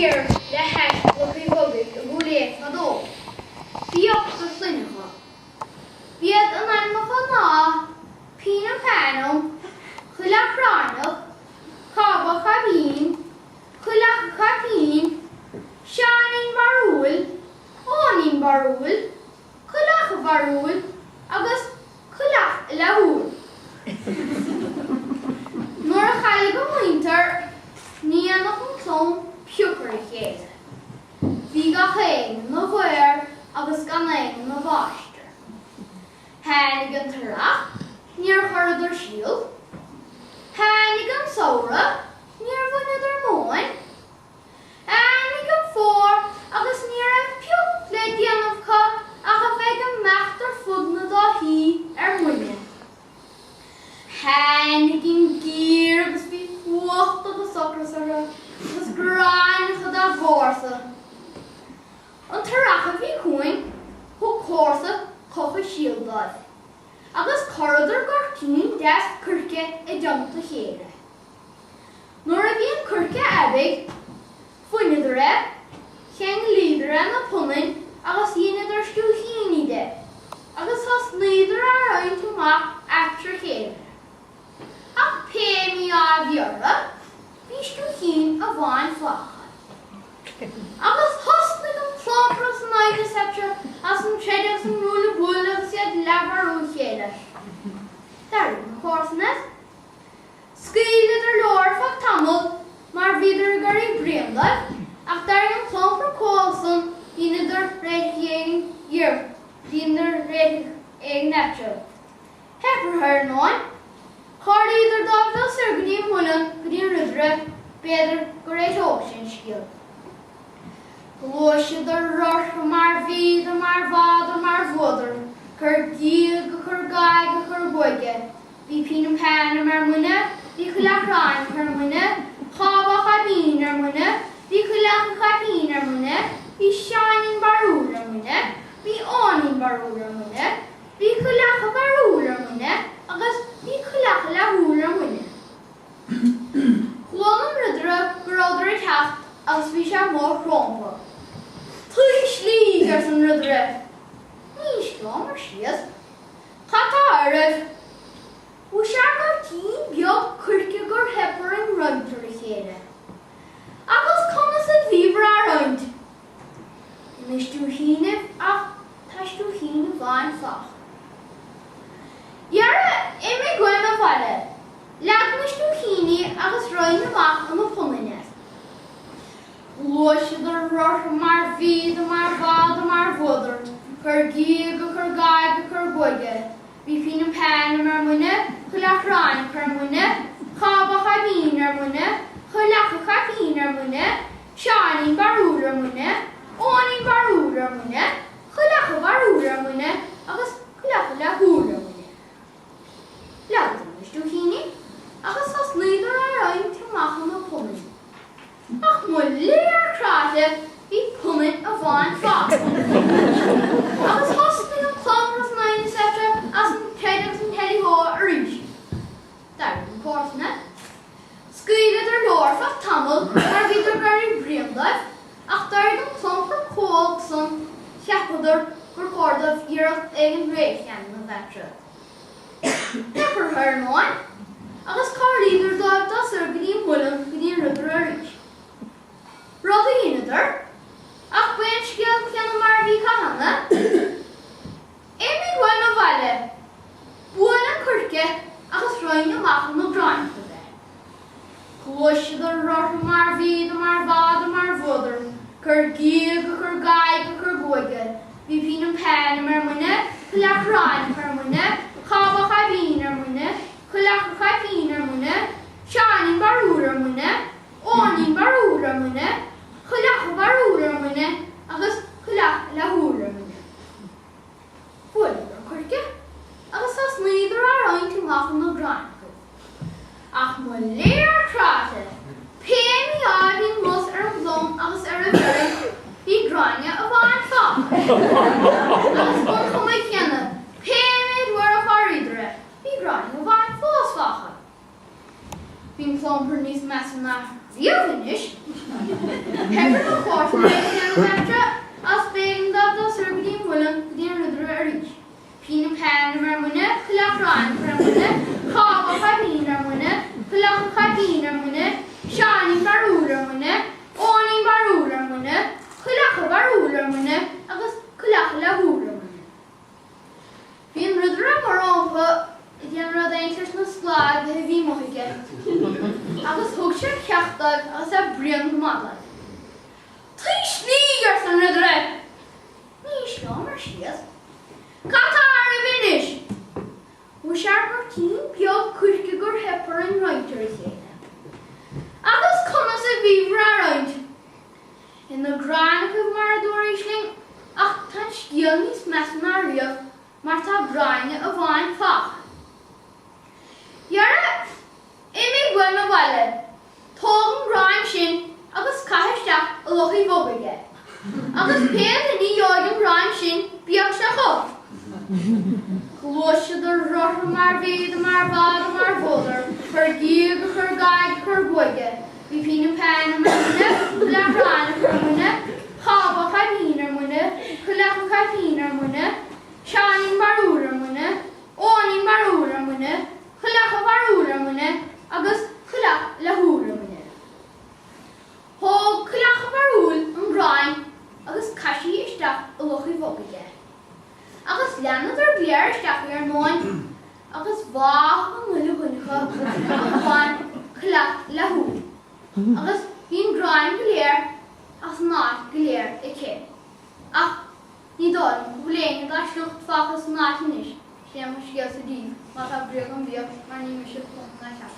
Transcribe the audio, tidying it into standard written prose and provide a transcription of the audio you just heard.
iarracht le hais Loch Uí Bhogaigh i gCúil Aodha fadó. Bhí ochtar clainne acu. B'iad a n-ainmeacha ná, Pín an Peanam, Coileach Gráinneach, Cábach Caipín, Coileach an Chaipín, Seáinín Barrúil, Eoinín Barrúil, Coileach an Bharúil agus Coileach a Leathshúil. Nuair a cailleadh a muintir, ní dhéanfadh an clann pioc ar a chéile. Bhí gach éinne ina mhaor agus gan éinne ina mháistir. Tháinig an t-earrach, níor chuireadar síol. Tháinig an samhradh, níor bhaineadar móin. Tháinig an fómhar agus ní raibh pioc le déanamh acu ach a bheith ag imeacht ar fud na dá thí ar muine. Tháinig an geimhreadh agus bhí fuacht agus ocras orthu agus gráinneacha dá gcomharsa. An t-earrach a bhí chugainn thug comharsa coca síl dóibh agus chuireadar goirtín deas coirce i dteannta a chéile. Nuair a bhí an coirce aibidh, bhaineadar é, cheanglaíodar é ina punainn agus dheineadar stiúithíní de, agus thosnaíodar á roinnt amach eatarthu chéile. Ach pé mí-ádh a bhí orthu, bhí stiúithín amháin fágtha. Agus thosnaigh an clampar agus an aighneas eatarthu agus an troid agus an ruaille buaille agus iad leathmharú a chéile. D'airigh na comharsana. Scaoileadar leo ar feadh tamaill mar bhíodar ag éirí bréan dóibh, ach d'éirigh an clampar cóil san dheineadar réiteach éigin iarracht dheineadar réiteach éigin eatarthu. Theip orthu ar ndóin. Chomhairlíodar dóibh dul soir go dtí an muileann go dtí an ridire, b'fhéidir go réiteodh sé an scéal. Ghluaiseadar orthu mar bhíodar mar bhádar mar bhuadar, cur gíog cur gáig cur guaige. Bhí Pín an Peanam ar muine, bhí Coileach Gráinneach ar muine, Cábach Caipín ar muine, bhí Coileach an Chaipín ar muine, bhí Seáinín Barrúil ar muine, bhí Eoinín Barrúil ar muine, bhí Coileach a Bharúil ar muine agus bhí Coileach a Leathshúil ar muine. Chuala an ridire go rabhadar ag teacht agus bhí sé amuigh rómpa. Tuislíg, arsa an ridire. Ní seo mar siad. Cad tá oraibh? Bhuel sea goirtín beag coirce gur theip orainn roinnt ar a chéile. Agus conas a bhíobhair á roinnt? Ina stiúithínibh ach tá stiúithín amháin fágtha. Dhera, imigh uaim abhaile, leag na stiúithíní agus roinn amach ina punainn é. Ghluaiseadar orthu mar bhíodar, mar bhádar, mar bhuadar, cur gíog, cur gáig, cur guaige. Bhí Pín an Peanam ar muine, Coileach Gráinneach ar muine, Cábach Caipín ar muine, Coileach an Chaipín ar muine, Seáinín Barrúil ar muine, Eoinín Barrúil ar muine, Coileach a Bharúil ar muine agus Coileach a Leathshúil ar muine. Leagadar na stiúithíní agus thosnaíodar á roinnt amach ina punainn. Ach mo léir cráite bhí punainn amháin fágtha. Agus thosnaigh an clampar agus an aighneas eatarthu agus an troid agus an teilí-hó arís. D'éirigh na comharsana. Scaoileadar leo ar feadh tamaill mar bhíodar ag éirí bréan dóibh ach d'éirigh an clampar cóil san cheapadar gur chóir dóibh iarracht éigin réitigh a dhéanamh eatarthu. Theip orthu ar ndóin, agus chomhairlíodar dóibh dul soir go dtí an muileann go dtí an ridire arís. Rud a dheineadar, ach b'é an scéal céanna mar a bhí acu cheana. Imigh uaim abhaile, buail an coirce agus roinn amach ina gráinneachaibh é. Ghluaiseadar orthu mar bhíodar, mar bhádar, mar bhuadar, cur gíog, cur gáig, cur guaige. Bhí Pín an Peanam ar muine, Coileach Gráinneach ar muine, Cábach Caipín ar muine, Coileach an Chaipín ar muine, Seáinín Barrúil ar muine, Eoinín Barrúil ar muine, Coileach a Bharúil ar muine agus Coileach a Leathshúil ar muine. Bhuaileadar an coirce agus thosnaíodar á roinnt amach ina gráinneachaibh. Ach mo léir cráite, pé mí-ádh a bhí anuas ar an gclann agus ar an bhfeirm, bhí gráinne amháin fágtha. Agus an chuma chéanna, pé méid uair a chomhairíodar é, bhí gráinne amháin fós fágtha. Bhí an. Clámpar níos measa ná riamh anois. Theip ar an chóisir a dhéanamh eatarthu agus b'éigean dóibh dul soir go dtí an muileann go dtí an ridire arís. Pín pean ar muine, coileach gráin ar muine, cábach caipín ar muine, coileach an chaipín ar muine, Seáinín barúil ar muine, Eoinín barúil ar muine, coileach a bharúil ar muine agus coileach a leathshúil ar muine. Bhí an ridire amuigh rómpa ag déanamh rud éigint leis na sclábhaithe a bhí amuigh aige agus thug sé ceacht dóibh agus é bréan go maith dóibh. Taobh slí! arsa an ridire. Ní ísleoidh ar siad. Cad tá oraibh anois? Mhuise ar ghoirtín beag coirce gur theip orainn roinnt ar a chéile. Agus conas a bhí bhur roinnt? Ina gcrann acu mar a dúraís linn, ach tá an scéal níos measa ná riamh mar tá gráinne amháin fágtha. Dhera, imigh uaim abhaile, tóg an ghráin sin agus caith isteach i Loch Uí Bhogaigh é, agus pé duine a gheobhaidh an ghráin sin bíodh sé chugat. Ghluaiseadar rotha mar bhíodar mar bhádar mar bhuadar, chuir gíog a chuir gáig a chuir guaige, bhí pín an pean ar muine, coileach gráin a chuir muine, cábach caipín ar muine, coileach an chaipín ar muine, Seáinín barúil ar muine, Eoinín barúil ar muine, Coileach a bharúil ar muine agus coileach le húll ar muine. Thóg Coileach a bharúil an ghráin agus chaith sí isteach i Loch Uí Bhogaigh é. Agus leanadar go léir isteach í ar ndóin agus bháthadh an uile dhuine acu ach amháin Coileach le húll. Agus bhí an ghráin go léir as an áit go léir aici. Ach Ní dóigh liom go bhfuil éinne dá sliocht fágtha san áit anois, sin é mo scéalsa daoibh, má tá bréag ann bíodh, mar ní mise a chum ná ceapadh.